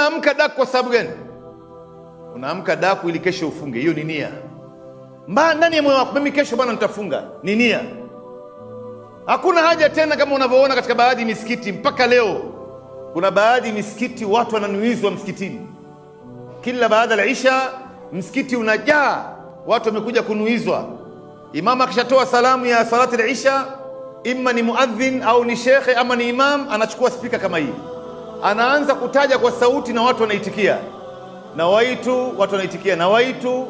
Unaamka daku kwa sababu gani? Unaamka daku ili kesho ufunge, hiyo ni nia. Ndani ya moyo wako, mimi kesho bwana nitafunga, ni nia. Hakuna haja tena kama unavyoona katika baadhi misikiti mpaka leo. Kuna baadhi misikiti watu wananuizwa msikitini. Kila baada ya Isha msikiti unajaa, watu wamekuja kunuizwa. Imam akishatoa salamu ya salati al-Isha, imma ni muadhin au ni shekhe ama ni imam, anachukua spika kama hii, anaanza kutaja kwa sauti na watu wanaitikia. Nawaitu, watu wanaitikia nawaitu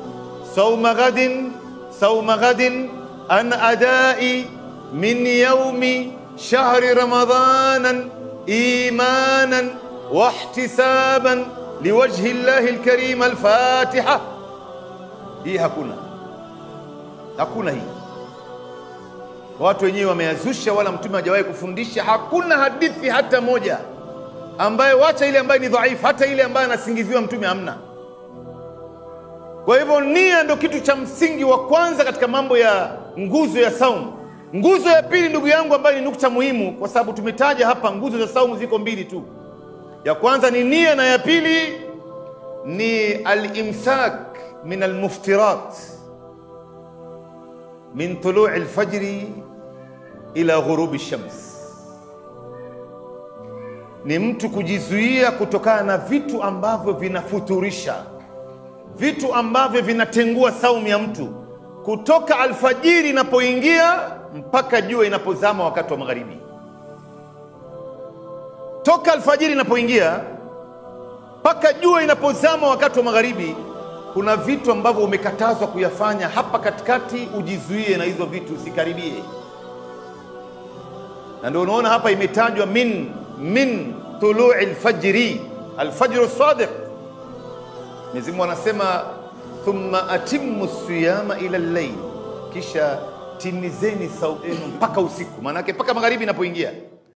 sauma ghadin, sauma ghadin an adai min yaumi shahri ramadanan imanan wahtisaban liwajhi llahi alkarim alfatiha. Hii hakuna, hakuna hii. Watu wenyewe wameazusha, wala mtume hajawahi kufundisha. Hakuna hadithi hata moja ambaye, wacha ile ambaye ni dhaifu, hata ile ambaye anasingiziwa mtume hamna. Kwa hivyo nia ndio kitu cha msingi wa kwanza katika mambo ya nguzo ya saumu. Nguzo ya pili, ndugu yangu, ambayo ni nukta muhimu, kwa sababu tumetaja hapa nguzo za saumu ziko mbili tu. Ya kwanza ni nia na ya pili ni al-imsak min al-muftirat min tului al-fajri ila ghurubi shams. Ni mtu kujizuia kutokana na vitu ambavyo vinafuturisha, vitu ambavyo vinatengua saumu ya mtu, kutoka alfajiri inapoingia mpaka jua inapozama wakati wa magharibi. Toka alfajiri inapoingia mpaka jua inapozama wakati wa magharibi, kuna vitu ambavyo umekatazwa kuyafanya hapa katikati, ujizuie na hizo vitu, usikaribie. Na ndio unaona hapa imetajwa min tului alfajri, alfajru sadiq. Mwenyezi Mungu anasema thumma atimmu siyama ila al-layl, kisha timizeni saumu mpaka usiku, maana yake mpaka magharibi inapoingia.